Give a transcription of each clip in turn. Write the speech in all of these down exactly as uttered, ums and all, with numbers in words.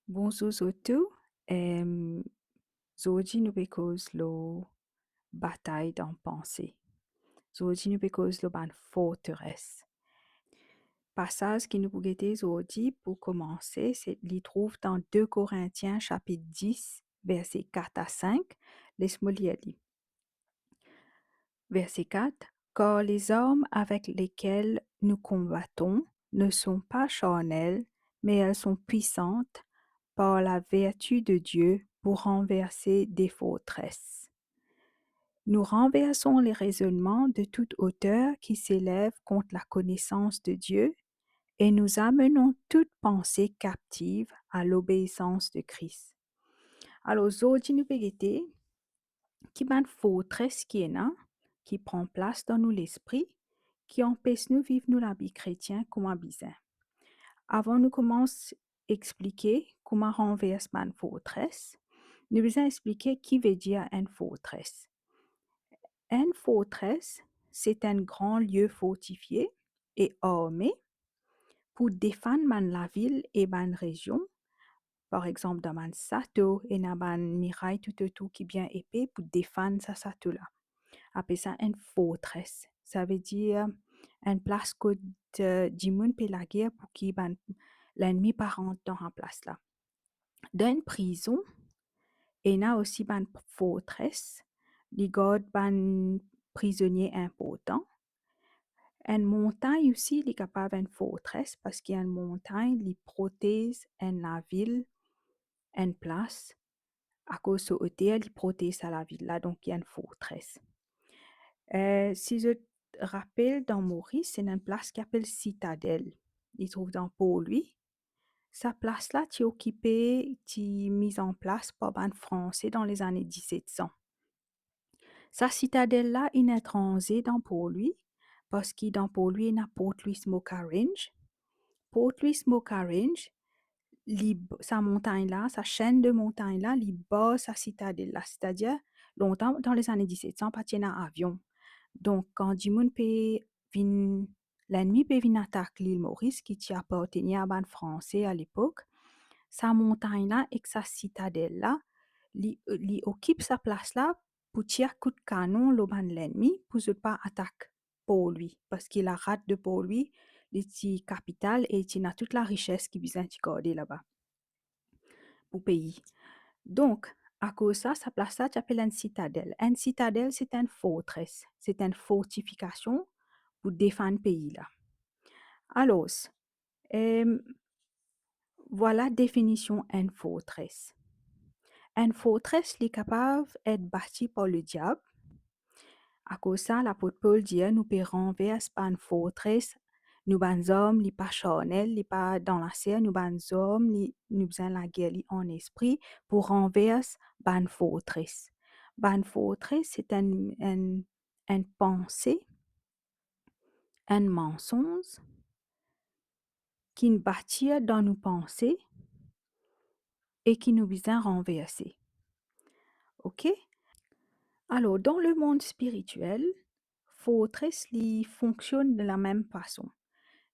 Bonzour zot tou. Em, zordi nou pe koz lor batay dan panse. Zordi nou pe koz lor bann forteres. Pasaz ki nou pou gete zordi pou koumanse, se, li trouv dan de Korintien sapit dis, verse kat a sink. Les mo lir li. Verset quatre, car les armes avec lesquelles nous combattons ne sont pas charnelles, mais elles sont puissantes par la vertu de Dieu pour renverser des forteresses. Nous renversons les raisonnements de toute hauteur qui s'élève contre la connaissance de Dieu et nous amenons toute pensée captive à l'obéissance de Christ. Alor, zordi nou pe gete ki bann forteres ki ena, ki pran plas dan nou lespri, ki anpes nou viv nou lavi kretien kouma bizin. Avan nou koumans explike kouma ranvers bann forteres, nou bizin explike ki vedir enn forteres. Enn forteres, se enn gran lie fortifie e arme pou defann bann lavil e bann rezion. Par exanp, dan bann sato, ena bann miray toutotour ki bien epe pou defann sa sato la. Apel sa enn forteres. Savedir enn plas kot, eh, dimoun pe lager pou ki bann lennmi pa rant dan sa plas la. Dan enn prizon, ena osi bann forteres, li gard bann prizonie inportan. Enn montagn osi, li kapav enn forteres, parski enn montagn, li protez enn lavil, enn plas, akoz so oter, li protez sa lavil la, donk li enn forteres. Eh, si zot rapel, dan Moris, ena enn plas ki apel Sitadel. Li trouv dan Porlwi. Sa plas la ti okipe, ti miz an plas par bann Franse dan lezane diset san. Sa sitadel la inn etranze dan Porlwi, parski dan Porlwi ena Port Louis Moka Range. Port Louis Moka Range, li b-, sa montagn la, sa senn de montagn la, li bar sa sitadel la. Setadir, lontan, dan lezane diset san, pa ti ena avion. Donk, kan dimoun pe vinn, lennmi pe vinn atak Lil Moris, ki ti apartenir a bann Franse a lepok, sa montagn la ek sa sitadel la, li, li okip sa plas la pou tir kout kanon lor bann lennmi pou zot pa atak Porlwi, parski larat de Porlwi, li ti kapital e ti ena tou larises ki bizin ti garde laba pou pei. Donk, akoz sa, sa plas la ti apel enn sitadel. Enn sitadel, se enn forteres, se enn fortifikasion pou defann pei la. Alor, em, vwala definision enn forteres. Enn forteres, li kapav et bati par lediab. Akoz sa, lapot Pol dir, nou pe ranvers bann forteres, nou bann zarm, li pa charnel, li pa dan laser, nou bann zarm, li, nou bizin lager li an lespri pou ranvers bann forteres. Bann forteres, se enn, enn, enn panse, enn mansonz ki'nn batir dan nou panse e ki nou bizin ranverse. Ok? Alor, dan lemond spiritiel, forteres, li fonksionn de lamem fason.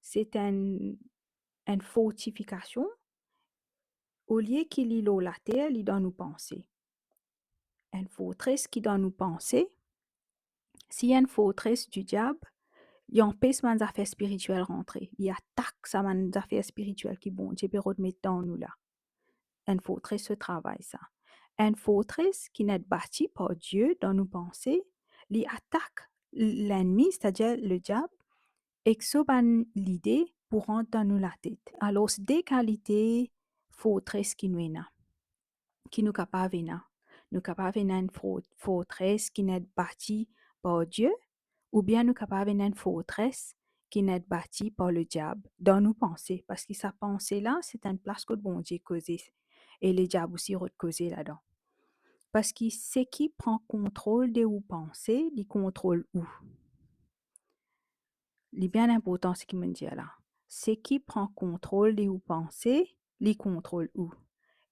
Se enn, enn fortifikasion, olie ki li lor later, li dan nou panse. Enn forteres ki dan nou panse, si enn forteres di diab, li anpes bann zafer spiritiel rantre, li atak sa bann zafer spiritiel ki Bondie pe rod met dan nou la. Enn forteres so travay sa. Enn forteres ki'nn et bati par Die dan nou panse, li atak lennmi, setadir lediab, ek so bann lide pou rant dan nou latet. Alor, de kalite forteres ki nou ena, ki nou kapav ena. Nou kapav ena enn for-, forteres ki'nn et bati par Die, oubien nou kapav ena enn forteres ki'nn et bati par lediab dan nou panse, parski sa panse la, se enn plas kot Bondie koze, e lediab osi rod koze ladan. Parski seki pran kontrol de ou panse, li kontrol ou. Li bien inportan seki mo'nn dir la. Seki pran kontrol de ou panse, li kontrol ou.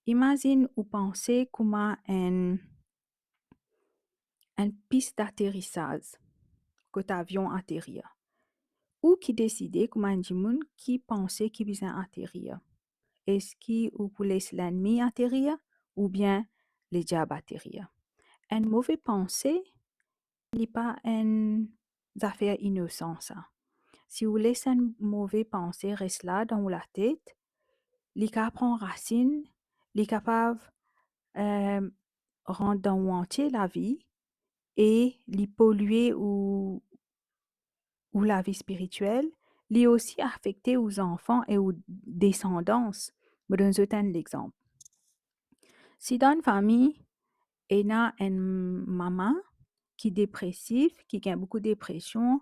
Imazinn ou panse kouma enn, enn pis daterisaz, kot avion aterir. Ou ki deside kouma enn dimoun ki panse ki bizin aterir. Eski ou pou les lennmi aterir oubien lediab aterir? Enn move panse, li pa enn zafer inosan sa. Si ou les enn move panse res la dan ou latet, li kapav pran rasinn, li kapav, eh, rant dan ou antie lavi e li polie ou, ou lavi spiritiel, li osi afekte ou zanfan e ou desandans. Mo donn zot enn lexanp. Si dan enn fami, ena enn mama ki depresif, ki gagn boukou depresion,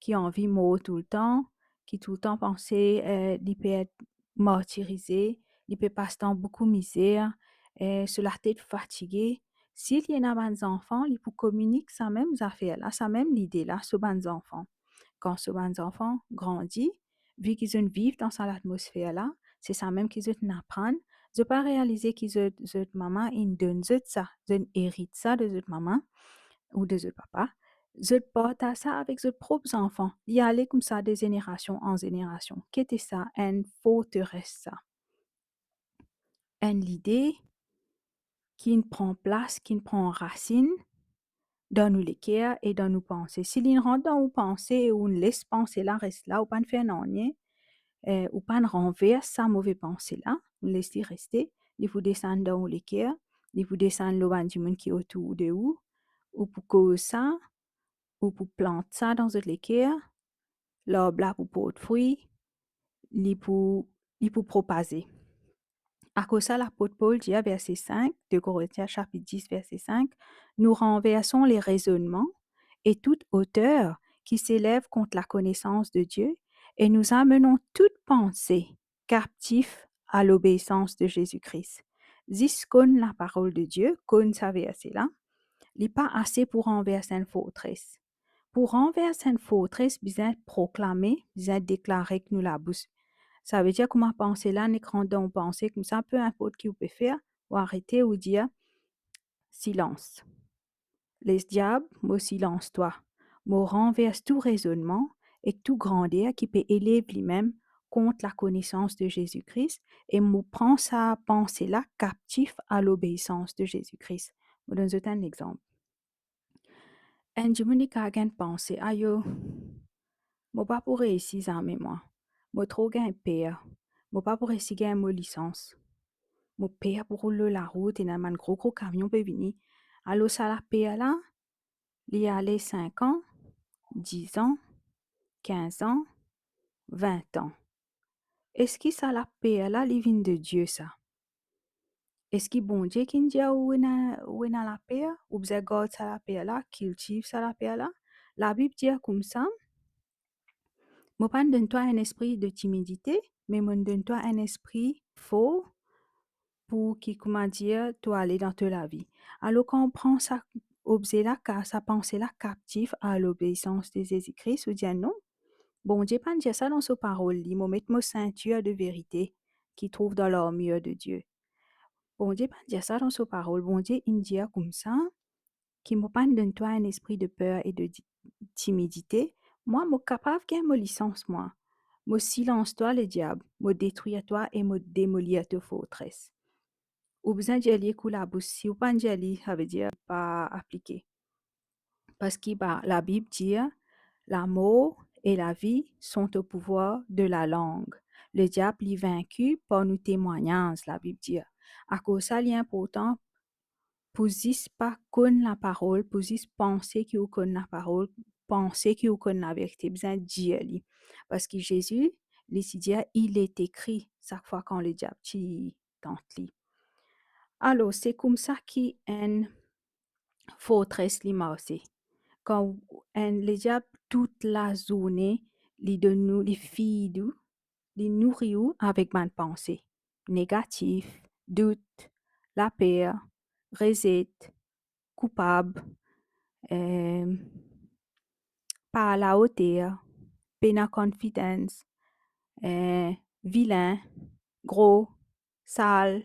ki anvi mor toultan, ki toultan panse, eh, li pe et martirize, li pe pas dan boukou mizer, eh, so latet fatige. Si li ena bann zanfan, li pou kominik sa mem zafer la, sa mem lide la, so bann zanfan. Kan so bann zanfan grandi, vi ki zot viv dan sa latmosfer la, se sa mem ki zot aprann, zot pa realize ki zot, zot mama inn donn zot sa, zot erit sa de zot mama ou de zot papa, zot partaz sa avek zot prop zanfan, li ale koumsa de zenerasion an zenerasion. Ki ete sa? Enn forteres sa. Enn lide ki'nn pran plas, ki'nn pran rasinn dan nou leker e dan nou panse. Si li'nn rant dan ou panse e ou'nn les panse la res la, ou pa'nn fer nanye, eh, ou pa'nn ranvers sa move panse la, ou les li reste, li pou desann dan ou leker, li pou desann lor bann dimoun ki otour de ou, ou pou koz sa, ou pou plant sa dan zot leker, larb la pou port fri, li pou, li pou propaze. Akoz sa, lapot Pol dir, verse cinq, de Korintien chapitre dix, verset cinq, nous renversons les raisonnements et toute hauteur qui s'élève contre la connaissance de Dieu, et nous amenons toute pensée captive à l'obéissance de Jésus-Christ. Zis konn laparol de Die, konn sa verse la, li pa ase pou ranvers enn fortres. Pou ranvers enn fortres, bizin proklame, bizin deklare ek nou labous. Savedir kouma panse la nek rant dan ou panse, koumsa, pe inport ki ou pe fer, ou arete, ou dir, silans. Les diab, mo silans twa. Mo ranvers tou rezonnman ek tou grander ki pe elev limem kont lakonesans de Zezi Kris, e mo pran sa panse la kaptif a lobeisans de Zezi Kris. Mo donn zot enn lexanp. Enn dimoun li kapav gagn panse, ayo, mo pa pou reisi zame mwa. Mo tro gagn per. Mo pa pou reisi gagn mo lisans. Mo per pou roul lor larout, ena bann gro gro kamion pe vini. Alor sa laper la, li ale sink an, diz an, kinz an, vin an. Eski sa laper la li vinn de Die sa? Eski Bondie ki'nn dir ou ena, ou ena laper? Ou bizin gard sa laper la, kiltiv sa laper la? Labib dir koumsa, mo pa'nn donn twa enn lespri de timidite, me mo'nn donn twa enn lespri for pou ki, koumadir, to ale dan to lavi. Alor kan ou pran sa obze la, ka-, sa panse la kaptif a lobeisans de Zezi Kris, ou dir non, Bondie pa'nn dir sa dan so parol li, mo met mo sintir de verite ki trouv dan larmir de Die. Bondie pa'nn dir sa dan so parol, Bondie inn dir koumsa, ki mo pa'nn donn twa enn lespri de per e de di-, timidite, mwa mo kapav gagn mo lisans mwa. Mo silans twa lediab, mo detrir twa e mo demolir to fortres. Ou bizin dir li ek ou labous, si ou pa'nn dir li, savedir pa aplike. Parski ba, Labib dir, lamor e lavi sont au pouvoir de la langue. Lediab li vinki par nou temwagnaz, Labib dir. Akoz sa li inportan pou zis pa konn laparol, pou zis panse ki ou konn laparol, panse ki ou konn laverite, bizin dir li. Parski Zezi, li ti dir, il est écrit, sak fwa kan lediab ti tant li. Alor, se koumsa ki enn fortres li marse. Kan enn lediab tout lazourne, li donn ou, li fid ou, li nouri ou avek bann panse negatif, dout, laper, rezet, koupab, eh, pa alaoter, pena confidence, eh, vilin, gro, sal,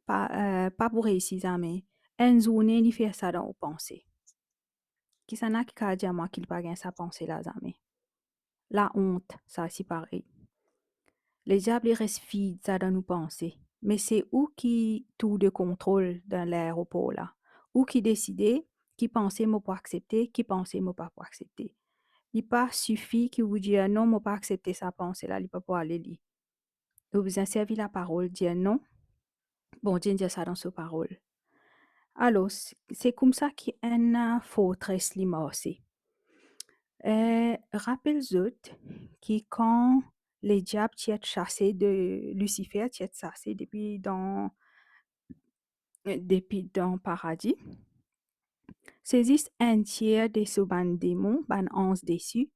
pa, eh, pa pou reisi zame. Enn zourne li fer sa dan ou panse. Kisannla ki kapav dir mwa ki li pa gagn sa panse la zame? Laont, sa osi parey. Lediab, li res fid sa dan nou panse. Me se ou ki tour de kontrol dan laeropor la. Ou ki deside ki panse mo pou aksepte, ki panse mo pa pou aksepte. Li pa sifi ki ou dir, "Non, mo pa aksepte sa panse la, li pa pou ale li." Ou bizin servi laparol, dir non. Bondie dir sa dan so parol. Alor, se, se koumsa ki enn, eh, fortres li marse. Eh, rapel zot ki kan lediab ti et sase de, Lisifer ti et sase depi dan, depi dan paradi, se zis enn tier de so bann demon, bann anz desi,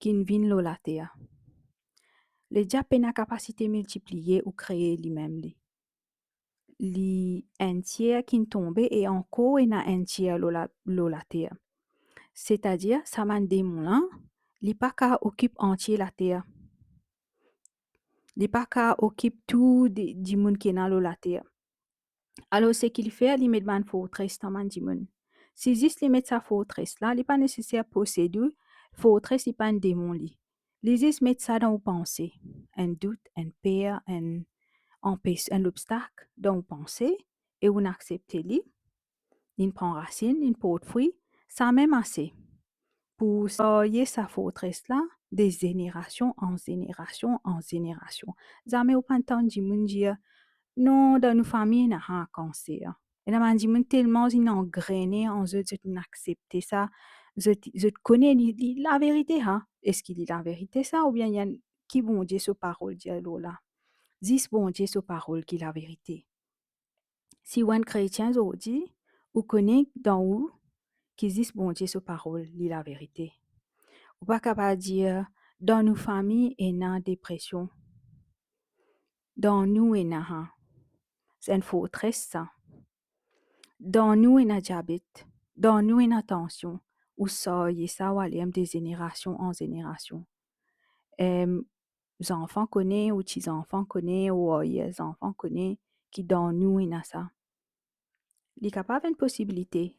ki'nn vinn lor later. Lediab pena kapasite miltipliye ou kree limem li. Li enn tier ki'nn tonbe e ankor ena enn tier lor la, lor later. Setadir, sa bann demon la, li pa kav okip antie later. Li pa kav okip tou di, dimoun ki ena lor later. Alor, seki li fer, li met bann fortres dan bann dimoun. Si zis li met sa fortres la, li pa neseser posed ou, fortres li pa enn demon li. Li zis met sa dan ou panse, enn dout, enn per, enn anpes, enn lobstak dan ou panse, e ou'nn aksepte li, li'nn pran rasinn, li'nn port fri, samem ase pou sarye sa fortres la de zenerasion an zenerasion an zenerasion. Zame ou pa'nn tann dimoun dir, "Non, dan nou fami ena kanser." Ena bann dimoun telman inn angrene an zot, zot inn aksepte sa, zot, zot kone li, li laverite, ha? Eski li laverite sa, oubien li enn, ki Bondie so parol dir lor la? Zis Bondie so parol ki laverite. Si ou enn kretien zordi, ou kone dan ou ki zis Bondie so parol li laverite. Ou pa kapav dir, "Dan nou fami ena depresion." Dan nou ena, ha. Se enn fortres sa. Dan nou ena diabet. Dan nou ena tansion. Ou sarye sa, ou ale de zenerasion an zenerasion. Em, zanfan kone, ou ti zanfan kone, ou aryer zanfan kone ki dan nou ena sa. Li kapav enn posibilite.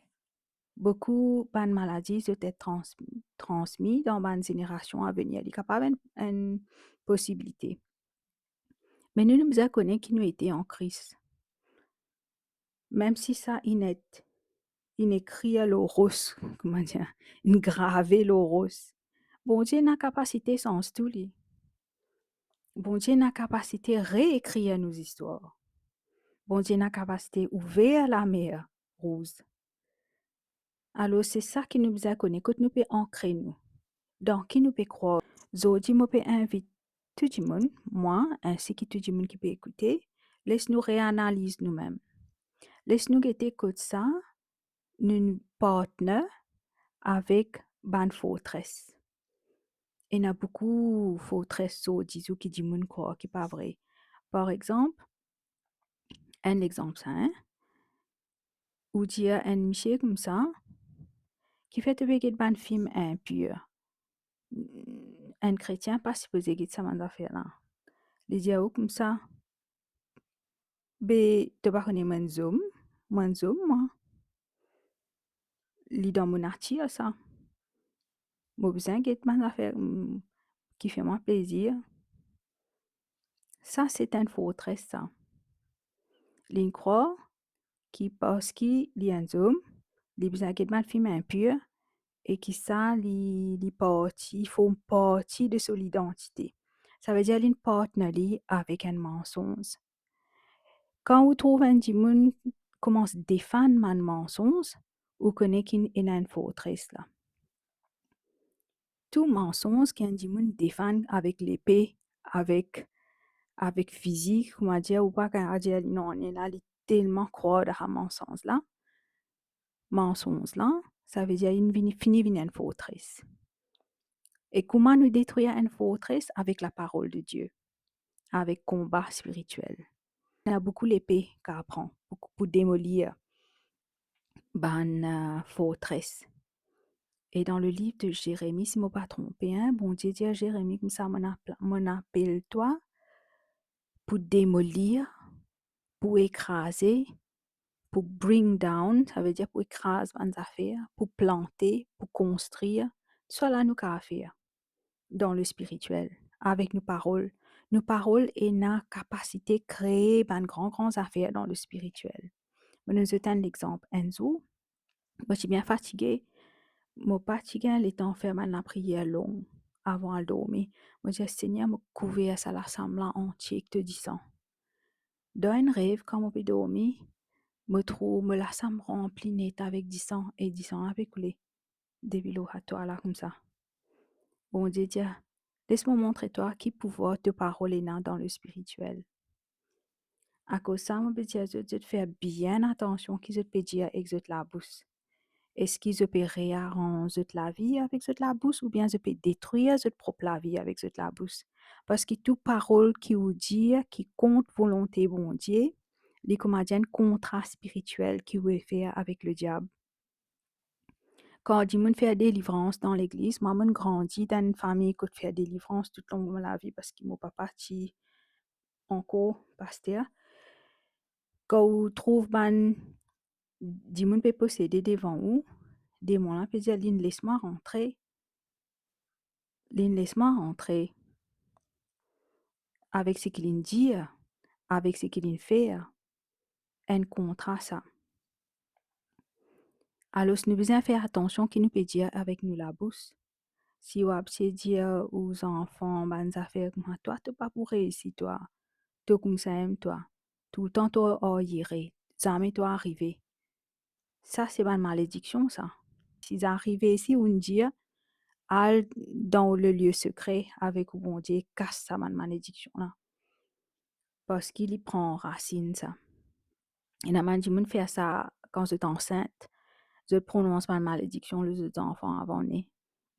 Boukou bann maladi zot et trans-, transmi dan bann zenerasion avenir. Li kapav enn, enn posibilite. Me nou, nou bizin kone ki nou ete an Kris. Mem si sa inn et, inn ekrir lor ros, kouma dir, inn grave lor ros, Bondie ena kapasite sanz tou li. Bondie ena kapasite reekrir nou zistwar. Bondie ena kapasite ouver Lamer Rouz. Alor, se sa ki nou bizin kone, kot nou pe ankre nou, dan ki nou pe krwar. Zordi, mo pe invit tou dimoun, mwa, ensi ki tou dimoun ki pe ekoute, les nou reanaliz noumem. Les nou gete kot sa, nou partner avek bann fortres. Ena boukou fortres zordi zour ki dimoun krwar ki pa vre. Par exanp, enn exanp sa, en, ou dir enn misie koumsa, "Kifer to pe get bann fim inpir? Enn kretien pa sipoze get sa bann zafer la." Li dir ou koumsa, "Be, to pa kone mo enn zom, mo enn zom, mwa. Li dan mo natir sa. Mo bizin get bann zafer, mm, ki fer mwa plezir." Sa se enn fortres sa. Li'nn krwar ki parski li enn zom, li bizin get bann fim inpir, e ki sa li, li parti, form parti de so lidantite. Savedir li'nn partner li avek enn mansonz. Kan ou trouv enn dimoun koumans defann bann mansonz, ou kone ki ena enn fortres la. Tou mansonz ki enn dimoun defann avek lepe, avek, avek fizi, kouma dir, ou pa kapav dir li nanye la, li telman krwar dan sa mansonz la. Mansonz la, savedir li vini, fini vinn enn fortres. E kouma nou detrir enn fortres? Avek laparol de Die, avek konba spirituel. Ena boukou lepe ki a pran pou, pou demolir bann, eh, fortres. E dan le liv de Zeremi, si mo pa tronpe, en, Bondie dir Zeremi koumsa, "Mo'nn apla-, mo'nn apel twa pou demolir, pou ekraze, pou bring down," savedir pou ekraz bann zafer, pou plante, pou konstrir, tou sa la nou kapav fer dan le spirituel, avek nou parol. Nou parol ena kapasite kree bann gran, gran zafer dan lespiritiel. Mo donn zot enn lexanp. Enn zour, mo ti bien fatige, mo pa ti gagn letan fer bann lapriyer long avan al dormi. Mo dir, Segner, mo kouver sa lasam la antie ek to disan. Dan enn rev, kan mo pe dormi, mo trouv mo lasam ranpli net avek disan e disan la pe koule depi lor twa la koumsa. Bondie dir, les mo montre twa ki pouvwar to parol ena dan lespiritiel. Akoz sa, mo pe dir zot, zot fer bien atansion ki zot pe dir ek zot labous. Eski zot pe rearanz zot lavi avek zot labous oubien zot pe detrir zot prop lavi avek zot labous? Parski tou parol ki ou dir ki kont volonte Bondie, li kouma dir enn kontra spiritiel ki ou pe fer avek lediab. Kan dimoun fer delivrans dan legliz, mwa, mo'nn grandi dan enn fami kot fer delivrans toutlong mo lavi, parski mo papa ti ankor paster. Kan ou trouv bann dimoun pe posede devan ou, demon la pe dir, "Li'nn les mwa rantre. Li'nn les mwa rantre." Avek seki li'nn dir, avek seki li'nn fer, enn kontra sa. Alor, nou bizin fer atansion ki nou pe dir avek nou labous. Si ou abitie dir ou zanfan bann zafer kouma, "Twa, to pa pou reisi, twa. To koumsa mem, twa. Toultan to aryere. Zame to arive." Sa se bann malediksion, sa. Si zot arive isi, ou'nn dir, al dan le lieu secret avek ou Bondie, kas sa bann malediksion la. Parski li pran rasinn, sa. Ena bann dimoun fer sa kan zot ansint, zot pronons bann malediksion lor zot zanfan avan ne.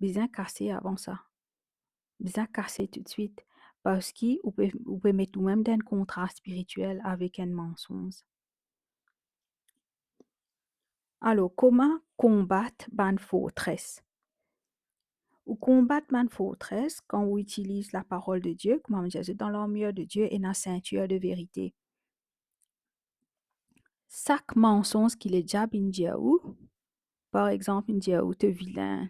Bizin kase avan sa. Bizin kase toutswit, parski ou pe, ou pe met ou mem dan enn kontra spiritiel avek enn mansonz. Alor, kouma konbat bann fortres? Ou konbat bann fortres kan ou itiliz laparol de Die, kouma mo dir zot, dan larmir de Die ena sintir de verite. Sak mansonz ki lediab inn dir ou, par exanp, inn dir ou to vilin,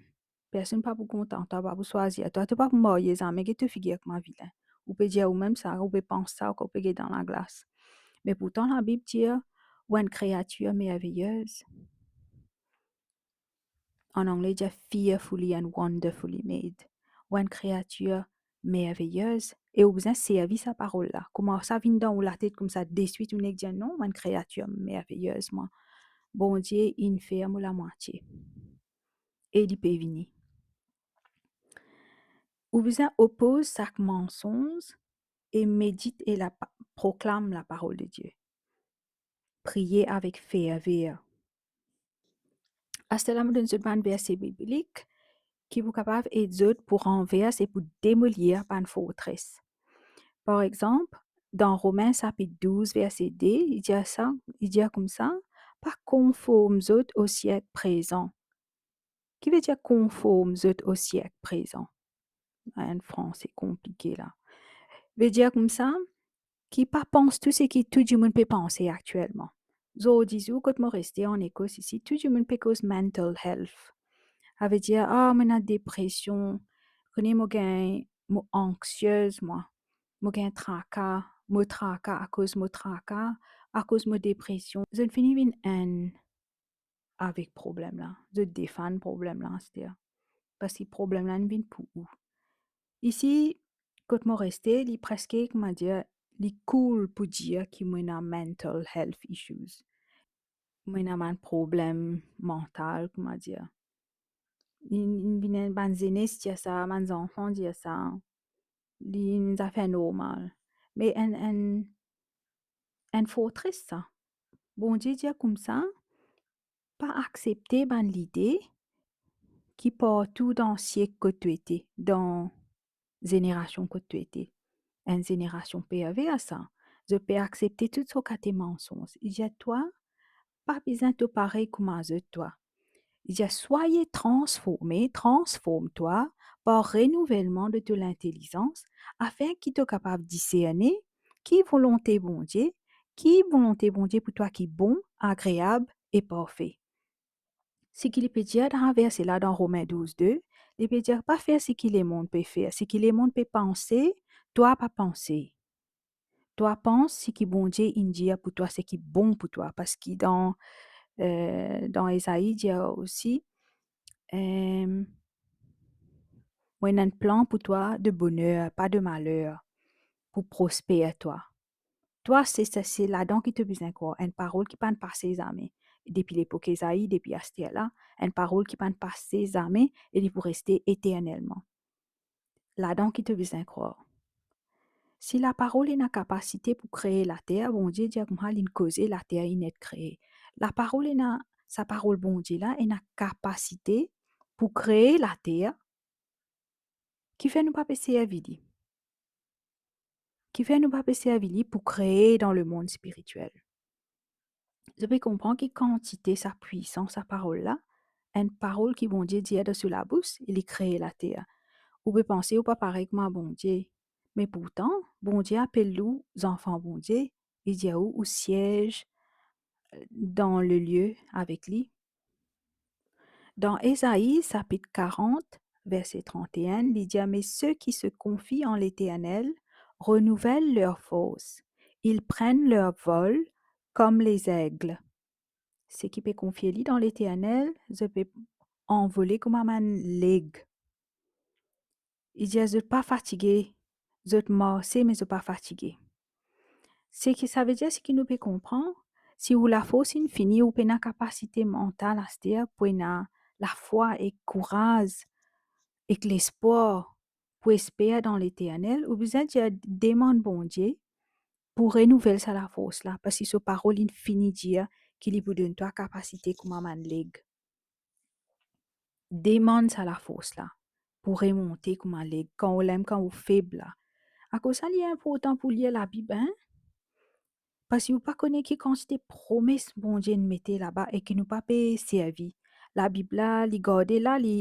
personn pa pou kontan twa, pa pou swazir twa, to pa pou marye zame, get to figir kouma vilin. Ou pe dir ou mem sa, ou pe pans sa, ou pe get dan laglas. Me pourtan Labib dir, ou enn kreatir merveyez. An angle, dir fearfully and wonderfully made. Ou enn kreatir merveyez e ou bizin servi sa parol la. Kouma sa vinn dan ou latet koumsa, deswit ou nek dir, "Non, ou enn kreatir merveyez, mwa. Bondie inn fer mo lamwatie." E li pe vini. Ou bizin opoz sak mansonz e medit e lapa-, proklam laparol de Die. Priye avek ferver. Aster la, mo donn zot bann verse biblik ki pou kapav ed zot pou ranvers e pou demolir bann fortres. Par exanp, dan Romin sapit douz, verse de, li dir sa, li dir koumsa, "Pa konform zot o siek prezan." Ki vedir konform zot o siek prezan? Enn franse konplike la. Vedir koumsa, ki pa pans tou seki tou dimoun pe panse aktielman. Zordi zour, kot mo reste an Ekos isi, tou dimoun pe koz mental health. Savedir, "Ah, mo ena depresion, kone mo gagn, mo anxious, mwa. Mo gagn traka, mo traka akoz mo traka, akoz mo depresion." Zot fini vinn enn avek problem la. Zot defann problem la, aster. Parski problem la inn vinn pou ou. Isi, kot mo reste, li preske, kouma dir, li cool pou dir ki mo ena mental health issues. Mo ena bann problem mantal, kouma dir. Li, li vinn enn bann zenes dir sa, bann zanfan dir sa. Li enn zafer normal. Me enn, enn, enn fortres sa. Bondie dir koumsa, pa aksepte bann lide ki partou dan siek kot to ete, dan zenerasion kot to ete. Enn zenerasion perver sa. Zot pe aksepte tou sort kalite mansonz. Li dir twa, pa bizin to parey kouma zot twa. Li dir, "Soyez transformés, transform twa par renouvellement de ton intelligence, afin ki to kapav diserne ki volonte Bondie, ki volonte Bondie pou twa ki bon, agreab e parfe." Seki li pe dir dan verse la dan Romin douz de, Li pe dir, pa fer seki lemond pe fer, seki lemond pe panse, twa pa panse. Twa pans seki Bondie inn dir pou twa, seki bon pou twa, parski dan, eh, dan Ezai dir osi, eh, mo ena enn plan pou twa de boner, pa de maler, pou prosper twa. Twa, se, se, se ladan ki to bizin krwar, enn parol ki pa'nn pase zame. Depi lepok Ezai, depi aster la, enn parol ki pa'nn pase zame e li pou reste eternelman. Ladan ki to bizin krwar. Si laparol ena kapasite pou kree later, Bondie dir kouma linn koze later inn et kree. Laparol ena, sa parol Bondie la, ena kapasite pou kree later, kifer nou pa pe servi li? Kifer nou pa pe servi li pou kree dan lemond spiritiel? Zot pe konpran ki kantite sa pwisans sa parol la, enn parol ki Bondie dir dan so labous, e li kree later. Ou pe panse ou pa parey kouma Bondie, me pourtan, Bondie apel ou zanfan Bondie, li dir ou, ou siez dan lelie avek li. Dan Ezai sapit karant, verse trant-e-enn, li dir, mais ceux qui se confient en l'Éternel renouvellent leur force. Ils prennent leur vol comme les aigles. Seki pe konfie li dan Leternel, zot pe anvole kouma bann leg. Li dir zot pa fatige, zot marse, me zot pa fatige. Seki, savedir seki nou pe konpran, si ou lafors inn fini, ou pena kapasite mantal aster pou ena lafwa ek kouraz ek lespwar pou esper dan Leternel, ou bizin dir, demann Bondie pou renouvel sa lafors la, parski so parol inn fini dir ki li pou donn twa kapasite kouma bann leg. Demann sa lafors la pou remonte kouma leg, kan ou lem, kan ou feb la. Akoz sa, li inportan pou lir Labib, hein? Parski ou pa kone ki kantite promes Bondie inn mete laba e ki nou pa pe servi. Labib la, li garde la, li,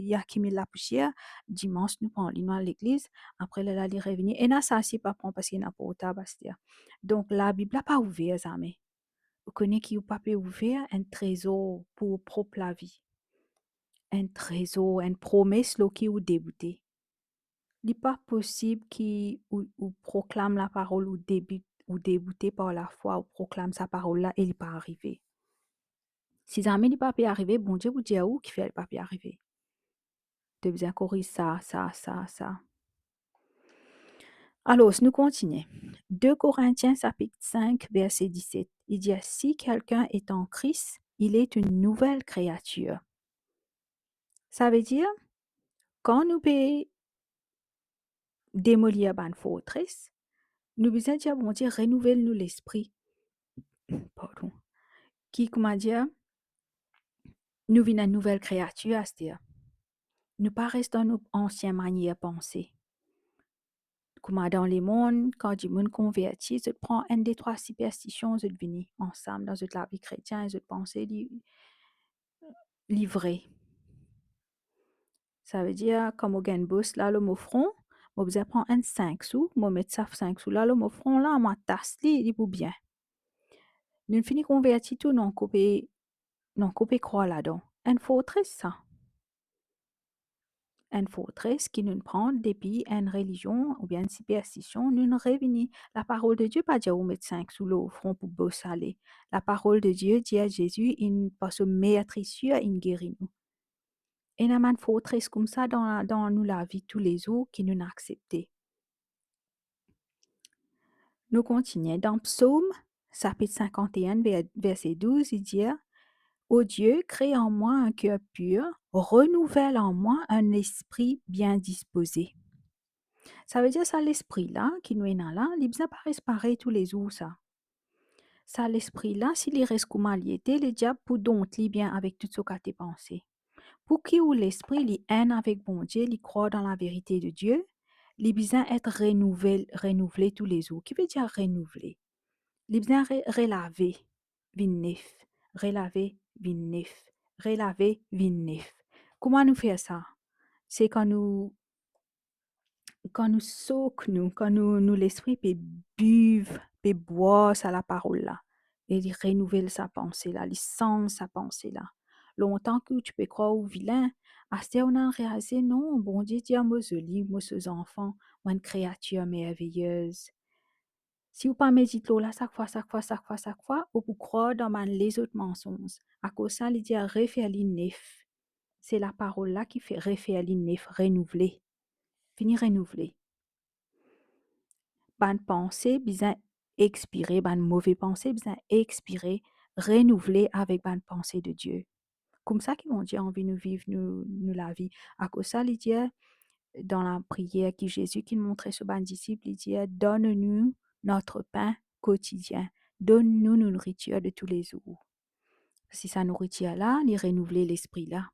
li akimil lapousier. Dimans, nou pran li, nou al legliz. Apre lerla, li revini. Ena sa si pa pran parski ena portab aster. Donk, Labib la pa ouver zame. Ou kone ki ou pa pe ouver enn trezor pou ou prop lavi. Enn trezor, enn promes lor ki ou deboute. Li pa posib ki ou, ou proklam laparol, ou debi-, ou deboute par lafwa, ou proklam sa parol la e li pa arive. Si zame li pa pe arive, Bondie pou dir ou kifer li pa pe arive. To bizin koriz sa, sa, sa, sa. Alor, nou kontinie. De Korintien sapit sink, verse diset. Li dir, si quelqu'un est en Christ, il est une nouvelle créature. Savedir, kan nou pe demolir bann fortres, nou bizin dir Bondie, renouvel nou lespri. Pardon. Ki, koumadir, nou vinn enn nouvel kreatir aster. Nou pa res dan nou ansien manier panse. Kouma dan lemonn, kan dimoun konverti, zot pran enn, de, trwa siperstision, zot vini ansam dan zot lavi kretien, zot panse li, li vre. Savedir, kan mo gagn bos la lor mo fron, mo bizin pran enn sink sou, mo met sa sink sou la lor mo fron la, mo atas li, li pou bien. Nou'nn fini konverti tou, nou ankor pe, nou ankor pe krwar ladan. Enn fortres sa. Enn fortres ki nou'nn pran depi enn relizion oubien enn siperstision, nou'nn revini. Laparol de Die pa dir ou met sink sou lor fron pou bos ale. Laparol de Die dir Zezi inn, par so metrisie, inn geri nou. Ena bann fortres koumsa dan, dan nou lavi toulezour ki nou'nn aksepte. Nou kontinie dan Psom, sapit sinkant-e-enn, ver-, verse douz, li dir, O Dieu, crée en moi un cœur pur, renouvelle en moi un esprit bien disposé. Savedir sa lespri la ki nou ena la, li bizin pa res parey toulezour sa. Sa lespri la, si li res kouma li ete, lediab pou dont li bien avek tou so kate panse. Pou ki ou lespri li enn avek Bondie, li krwar dan laverite de Die, li bizin et renouvel-, renouvle toulezour. Ki vedir renouvle? Li bizin re-, relave, vinn nef, relave, vinn nef, relave, vinn nef. Kouma nou fer sa? Se kan nou kan nou sok nou, kan nou, nou lespri pe biv, pe bwar sa laparol la, e li renouvel sa panse la, li sanz sa panse la. lontan ki ou ti pe krwar ou vilin, aster ou inn realize, non, Bondie dir mo zoli, mo so zanfan, mo enn kreatir merveyez. Si ou pa medit lor la sak fwa, sak fwa, sak fwa, sak fwa, ou pou krwar dan bann lezot mansonz. Akoz sa, li dir refer li nef. Se laparol la ki fer refer li nef, renouvle. Vini renouvle. Bann panse bizin expire, bann move panse bizin expire, renouvle avek bann panse de Die. Koumsa ki Bondie anvi nou viv nou, nou lavi. Akoz sa, li dir, dan lapriyer ki Zezi ki montre so bann disip, li dir, donne-nous notre pain quotidien. Donn nou nou nouritir de tou le zour. Si sa nouritir la, li renouvle lespri la.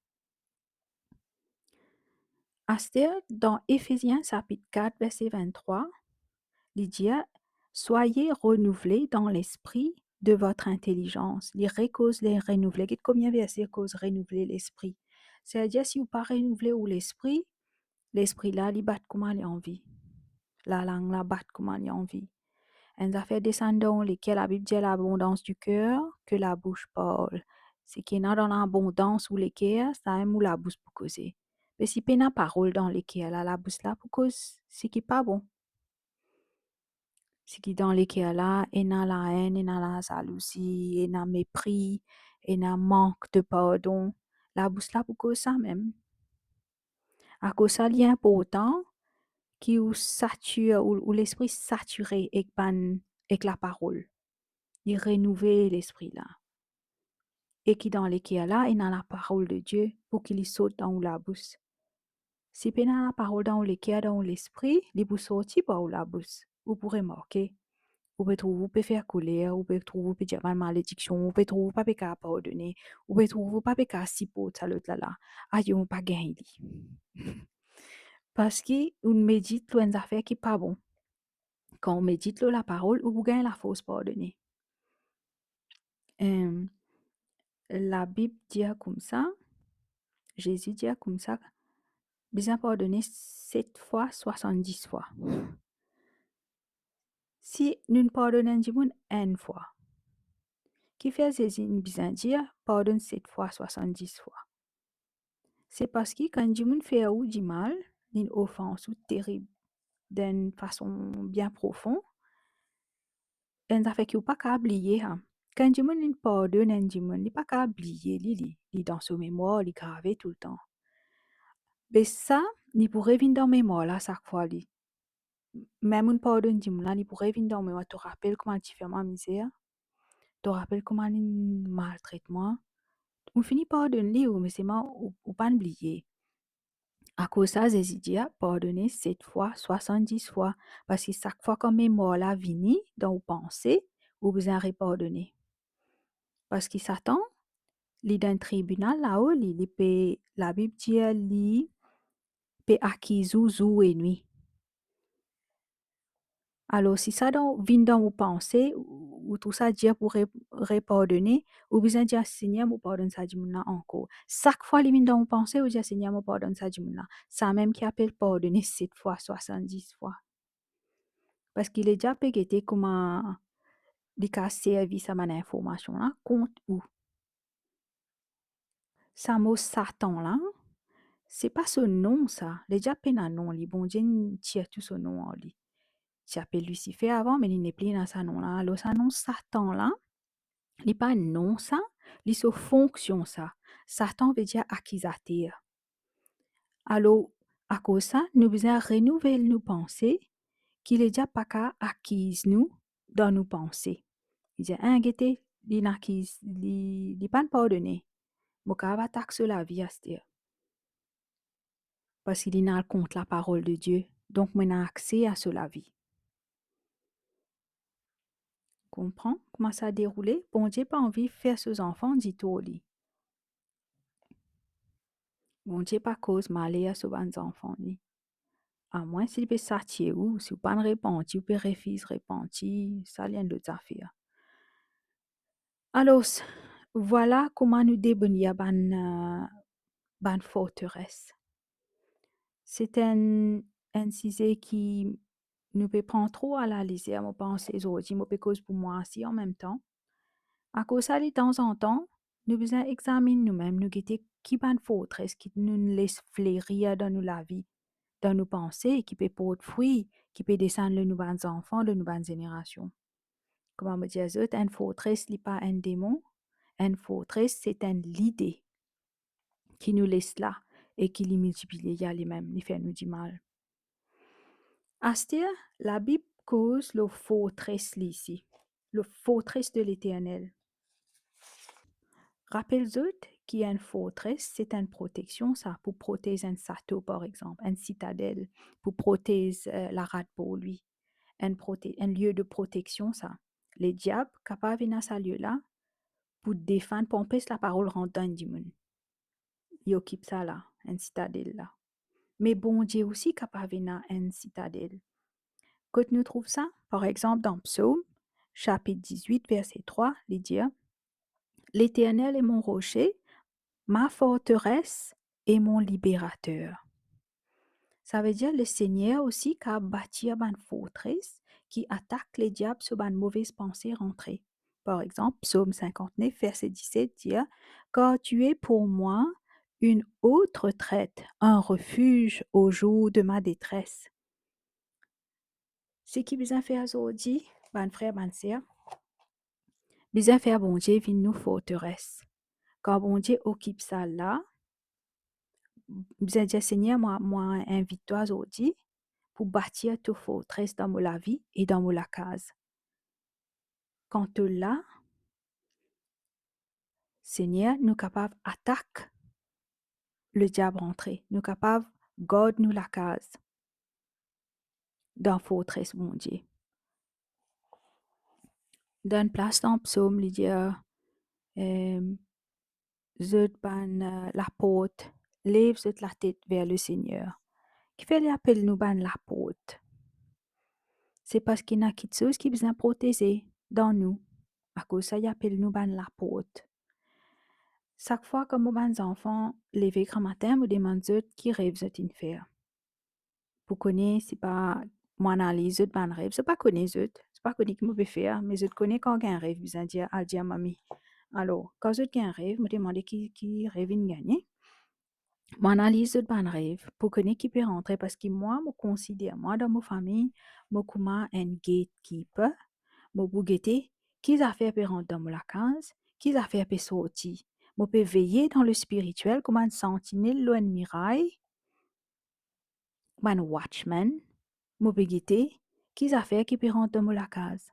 Aster, dan Efezien sapit kat, verse venntrwa, li dir, soyez renouvelés dans l'esprit de votre intelligence. Li rekoz le renouvle. Get konbien verse koz renouvle lespri. Savedir, si ou pa renouvle ou lespri, lespri la, li bat kouma li anvi. Lalang la bat kouma li anvi. Enn zafer desann dan ou leker, Labib dir, l'abondance du cœur que la bouche parle. Seki ena dan labondans ou leker, samem ou labous pou koze. Me si pena parol dan leker la, labous la pou koz seki pa bon. Seki dan leker la, ena laenn, ena lazalouzi, ena mepri, ena mank de pardon, labous la pou koz samem. Akoz sa, li inportan ki ou satir, ou, ou lespri satire ek bann, ek laparol. Li renouve lespri la. E ki dan leker la, ena laparol de Die pou ki li sort dan ou labous. Si pena laparol dan ou leker, dan ou lespri, li pou sorti par ou labous. Ou pou remarke, ou pe trouv ou pe fer koler, ou pe trouv ou pe dir bann malediksion, ou pe trouv ou pa pe kapav pardone, ou pe trouv ou pa pe kapav siport sa lot la la. Ayo, mo pa gagn li. Parski ou medit lor enn zafer ki pa bon. Kan ou medit lor laparol, ou pou gagn lafors pardone. Em, Labib dir koumsa, Zezi dir koumsa, bizin pardone set fwa swasanndis fwa. Si nou pardonn enn dimoun enn fwa, kifer Zezi bizin dir pardonn set fwa swasanndis fwa? Se parski kan enn dimoun fer ou dimal, li ofans ou terib, dan enn fason bien profon, enn zafer ki ou pa kapav bliye, ha. Kan enn dimoun li pardonn enn dimoun, li pa kapav bliye li, li, li dan so memwar, li grave toultan. Be sa, li pou revinn dan memwar la sak fwa li. Mem ou pardonn dimoun la, li pou revinn dan memwar, to rapel kouma li ti fer mwa mizer, to rapel kouma li maltret mwa. Ou fini pardonn li, ou, me selman ou, ou pa'nn bliye. Akoz sa, Zezi dir, pardone set fwa, swasanndis fwa, parski sak fwa kan memwar la vini dan ou panse, ou bizin repardone. Parski Satan, li dan tribinal lao, li, li pe, Labib dir li pe akiz ou zour e nwi. Alor, si sa dan, vinn dan ou panse, ou, ou trouv sa dir pou re-, repardone, ou bizin dir, Segner, mo pardonn sa dimoun la ankor. Sak fwa li vinn dan ou panse, ou dir, Segner, mo pardonn sa dimoun la. Samem ki apel pardone set fwa, swasanndis fwa. Parski lediab pe gete kouma li kapav servi sa bann informasion la kont ou. Sa mo Satan la, se pa so nom sa. Lediab pena nom li, Bondie inn tir tou so nom ar li. Ti apel Lisifer avan, me li nepli ena sa nom la. Alor sa nom Satan la, li pa nom sa, li so fonksion sa. Satan vedir akizater. Alor, akoz sa, nou bizin renouvel nou panse, ki lediab pa kapav akiz nou dan nou panse. Li dir, en, gete, li inn akiz, li, li pa'nn pardone. Mo kapav atak so lavi aster. Parski li inn al kont laparol de Die. Donk, mo ena akse a so lavi. Konpran kouma sa deroule? Bondie pa anvi fer so zanfan ditor li. Bondie pa koz maler a so bann zanfan li. Amwins si li pe satir ou, si ou pa'nn repanti, ou pe refiz repanti, sa li enn lot zafer. Alor, vwala kouma nou deboulir bann, eh, bann forteres. Se enn, enn size ki nou pe pran tro alalezer, mo panse zordi, mo pe koz pou mwa osi anmemtan. Akoz sa, li tanzantan, nou bizin examinn noumem, nou gete ki bann fortres ki nou les flerir dan nou lavi, dan nou panse, ki pe port fri, ki pe desann lor nou bann zanfan, lor nou bann zenerasion. Kouma mo dir zot, enn fortres, li pa enn demon. Enn fortres, se enn lide ki nou les la e ki li miltipliye, li ale mem, li fer nou dimal. Aster, Labib koz lor fortres li isi, lor fortres de Leternel. Rapel zot ki enn fortres, se enn proteksion sa, pou protez enn sato, par exanp, enn sitadel, pou protez, eh, larat borlwi, enn prote-, enn lie de proteksion sa. Lediab kapav ena sa lie la pou defann, pou anpes laparol rant dan enn dimoun. Li okip sa la, enn sitadel la. Me Bondie osi kapav ena enn sitadel. Kot nou trouv sa? Par exanp, dan Psom, sapit dizwit, verse trwa, li dir, "Leternel est mon rocher, ma forteresse et mon libérateur." Savedir Lesegner osi kapav batir bann fortres ki atak lediab so bann move panse rantre. Par exanp, Psom sinkantnef, verse diset dir, "Car tu es pour moi une haute retraite, un refuge au jour de ma détresse." Seki bizin fer zordi, bann frer, bann ser, bizin fer Bondie vinn nou forteres. Kan Bondie okip sa la, bizin dir, "Segner, mwa, mwa invit twa zordi pou batir to fortres dan mo lavi e dan mo lakaz." Kan to la, Segner, nou kapav atak lediab rantre, nou kapav gard nou lakaz dan fortres Bondie. Dan enn plas dan Psom, li dir, em, "Zot bann, eh, laport, lev zot latet ver Lesegner." Kifer li apel nou bann laport? Se parski ena kiksoz ki bizin proteze dan nou. Akoz sa, li apel nou bann laport. Sak fwa kan mo bann zanfan leve gramatin, mo demann zot ki rev zot inn fer. Pou kone, si pa mo analiz zot bann rev, zot pa kone zot, zot pa kone ki mo pe fer, me zot kone kan gagn rev, bizin dir, al dir mami. Alor, kan zot gagn rev, mo demande ki, ki rev inn gagne. Mo analiz zot bann rev pou kone ki pe rantre, parski mwa, mo konsider mwa dan mo fami, mo kouma enn gatekeeper, mo pou gete ki zafer pe rant dan mo lakaz, ki zafer pe sorti. Mo pe veye dan lespiritiel kouma enn santinel lor enn miray, kouma enn watchman, mo pe gete ki zafer ki pe rant dan mo lakaz.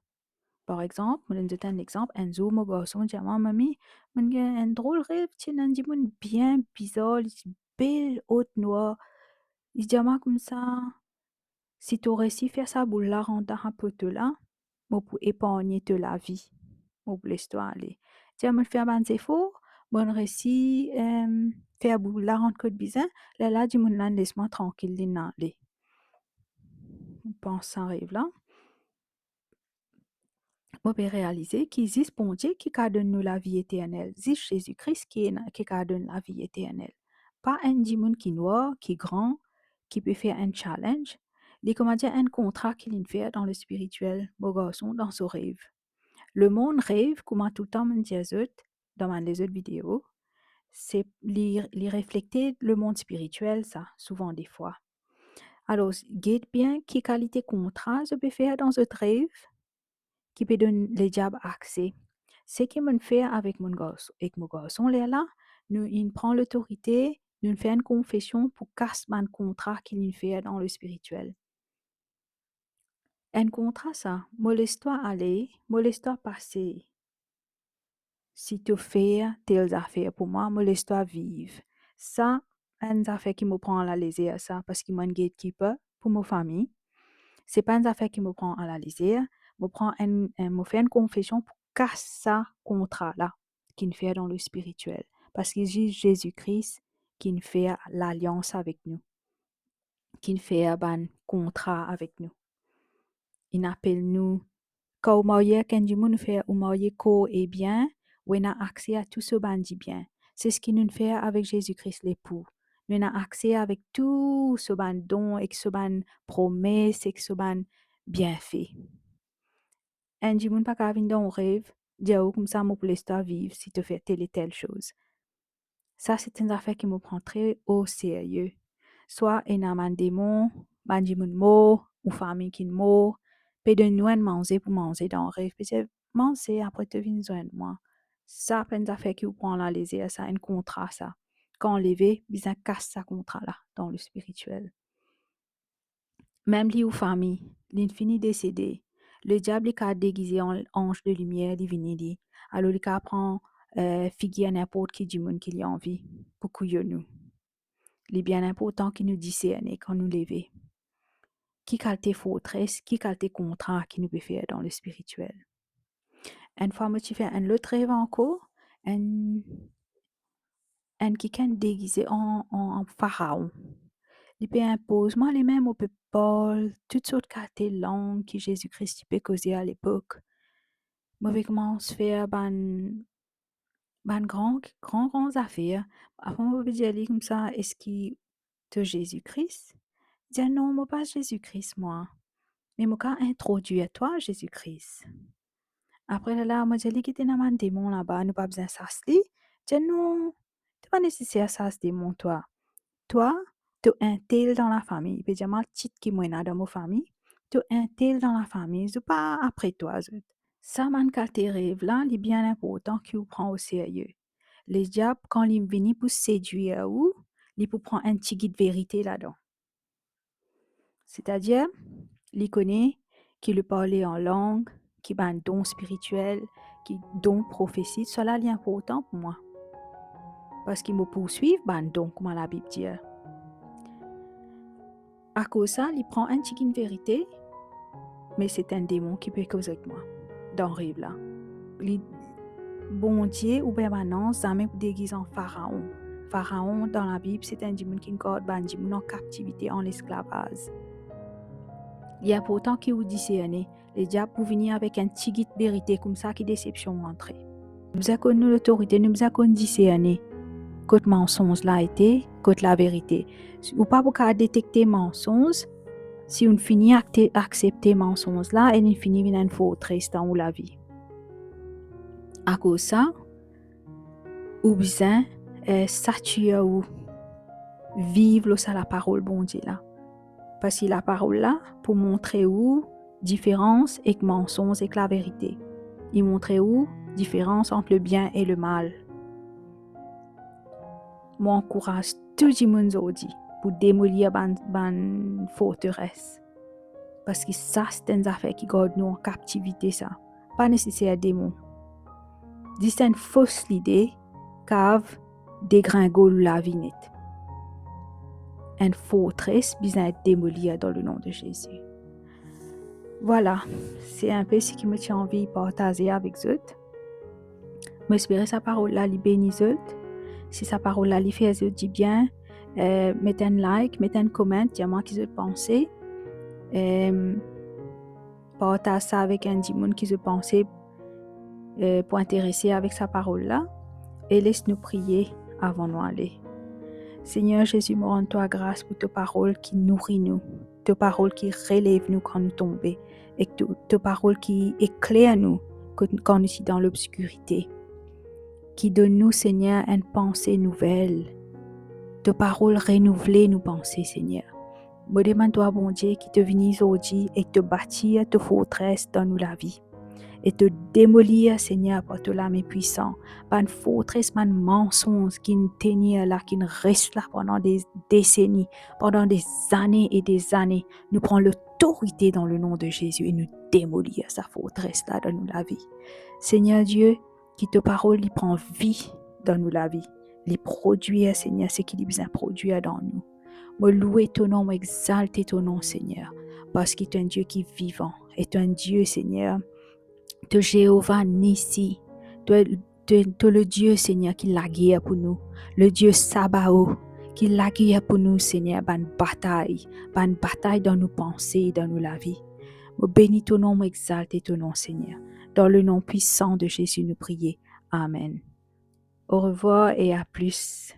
Par exanp, mo donn zot enn exanp, enn zour mo garson dir mwa, "Mami, mo'nn gagn enn drol rev, ti ena enn dimoun bien bizar, li ti bel, ot, nwar." Li dir mwa koumsa, "Si to resi fer sa boul la rant dan sa poto la, mo pou epargne to lavi, mo pou les twa ale." Dir, "Mo'nn fer bann zefor, mo'nn resi, em, fer boul la rant kot bizin, lerla dimoun la inn les mwa trankil, li'nn ale." Mo pans sa rev la, mo pe realize ki zis Bondie ki kapav donn nou lavi eternel, zis Zezi Kris ki ena, ki kapav donn lavi eternel. Pa enn dimoun ki nwar, ki gran, ki pe fer enn challenge. Li, koumadir, enn kontra ki li'nn fer dan lespiritiel, mo garson, dan so rev. Lemond rev, kouma toultan mo'nn dir zot dan bann lezot video, se li, li reflekte lemond spiritiel sa, souvan defwa. Alor, get bien ki kalite kontra zot pe fer dan zot rev ki pe donn lediab akse. Seki mo'nn fer avek mo'nn garson, ek mo garson lerla, nou inn pran lotorite, nou'nn fer enn konfesion pou kas bann kontra ki li'nn fer dan lespiritiel. Enn kontra sa, mo les twa ale, mo les twa pase. Si to fer tel zafer pou mwa, mo les twa viv. Sa enn zafer ki mo pran alalezer sa, parski mo'nn gatekeeper pou mo fami. Se pa enn zafer ki mo pran alalezer, mo pran enn, enn, mo fer enn konfesion pou kas sa kontra la ki'nn fer dan lespiritiel. Parski zis Zezi Kris ki'nn fer lalians avek nou, ki'nn fer bann kontra avek nou. Inn apel nou, kan ou marye ek enn dimoun, ou fer, ou marye kor e bien, ou ena akse a tou so bann dibien. Se seki nou'nn fer avek Zezi Kris Lepou. Nou ena akse avek tou so bann don, ek so bann promes, ek so bann bienfe. Enn dimoun pa kapav vinn dan ou rev dir ou koumsa mo pou les twa viv si to fer tel e tel soz. Sa se enn zafer ki mo pran tre o serye. Swa ena bann demon, bann dimoun mor, ou fami ki mor, pe donn nou enn manze pou manze dan rev, pe dir, "Manze, apre to vinn zwenn mwa." Sa pa enn zafer ki ou pran lalezer, sa enn kontra sa. Kan leve, bizin kas sa kontra la dan lespiritiel. Mem li ou fami, linn fini desede, lediab li kav degize an anz de limier, li vini li. Alor li kav pran, eh, figir ninport ki dimoun ki li anvi pou kouyonn nou. Li bien inportan ki nou diserne kan nou leve. Ki kalite fortres, ki kalite kontra ki nou pe fer dan lespiritiel. Enn fwa mo ti fer enn lot rev ankor, enn, enn kikenn degize an, an, an Faraon. Li pe inpoz mwa lame, mo pe parl tou sort kalite lang ki Zezi Kris ti pe koze alepok. Mo pe koumans fer bann, bann gran, gran, gran zafer. Apre mo pe dir li koumsa, "Eski to Zezi Kris?" Li dir, "Non, mo pa Zezi Kris mwa. Me mo kav introdwir twa Zezi Kris." Apre lerla, mo dir li, "Ki ena bann demon laba, nou pa bizin sas li?" Li dir, "Non, to pa neseser sas demon twa. Twa, to enn tel dan lafami." Pe dir mwa tit ki mo ena dan mo fami, "To enn tel dan lafami, zot pa apre twa zot." Sa bann kalite rev la, li bien inportan ki ou pran o serye. Lediab, kan li vini pou sedwir ou, li pou pran enn tigit verite ladan. Setadir, li kone ki le parle an lang, ki bann don spiritiel, ki don profesi, sa la li inportan pou mwa. Parski mo pourswiv bann don, kouma Labib dir. Akoz sa, li pran enn tigit verite, me se enn demon ki pe koz ek mwa dan rev la. Li, Bondie oubien bann anz zame pou degiz an Faraon. Faraon dan Labib, se enn dimoun ki gard bann dimoun an kaptivite, an lesklavaz. Li inportan ki ou diserne. Lediab pou vini avek enn tigit verite koumsa ki desepsion antre. Nou bizin konn nou lotorite, nou bizin konn diserne kot mansonz la ete, kot laverite. Ou pa pou kav detekte mansonz si ou fini akte-, aksepte mansonz la e li fini vinn enn fortres dan ou lavi. Akoz sa, ou bizin, eh, satir ou, viv lor sa laparol Bondie la. Parski laparol la pou montre ou diferans ek mansonz ek laverite. Li montre ou diferans ant lebien e lemal. Mo ankouraz tou dimoun zordi pou demolir bann, bann forteres. Parski sa se enn zafer ki gard nou an kaptivite sa. Pa neseser demon. Zis enn fos lide kav degringol ou lavi net. Enn fortres bizin et demolir dan le nom de Zezi. Vwala, se inpe seki mo ti anvi partaze avek zot. Mo espere sa parol la li beni zot. Si sa parol la li fer zot dibien, eh, met enn like, met enn comment, dir mwa ki zot panse. Em, partaz sa avek enn dimoun ki zot panse, eh, pou interese avek sa parol la. E les nou priye avan nou ale. Segner Zezi, mo rann twa gras pou to parol ki nouri nou, to parol ki relev nou kan nou tonbe, ek to, to parol ki ekler nou kot, kan nou ti dan lobskirite, ki donn nou, Segner, enn panse nouvel. To parol renouvle nou panse, Segner. Mo demann twa, Bondie, ki to vini zordi ek to batir to fortres dan nou lavi, e to demolir, Segner, par to lame pwisan, bann fortres, bann mansonz ki'nn tenir la, ki'nn res la pandan de deseni, pandan de zane e de zane. Nou pran lotorite dan le nom de Zezi e nou demolir sa fortres la dan nou lavi. Segner Die, ki to parol li pran vi dan nou lavi, li prodwir, Segner, seki li bizin prodwir dan nou. Mo loue to nom, mo exalte to nom, Segner, parski to enn Die ki vivan, e to enn Die, Segner, to Zeova Nisi, to, to, to le Die, Segner, ki lager pou nou, le Die Sabao, ki lager pou nou, Segner, bann batay, bann batay dan nou panse, dan nou lavi. Mo beni to nom, mo exalte to nom, Segner. Dan le nom pwisan de Zezi nou priye. Amen. Au revoir et à plus.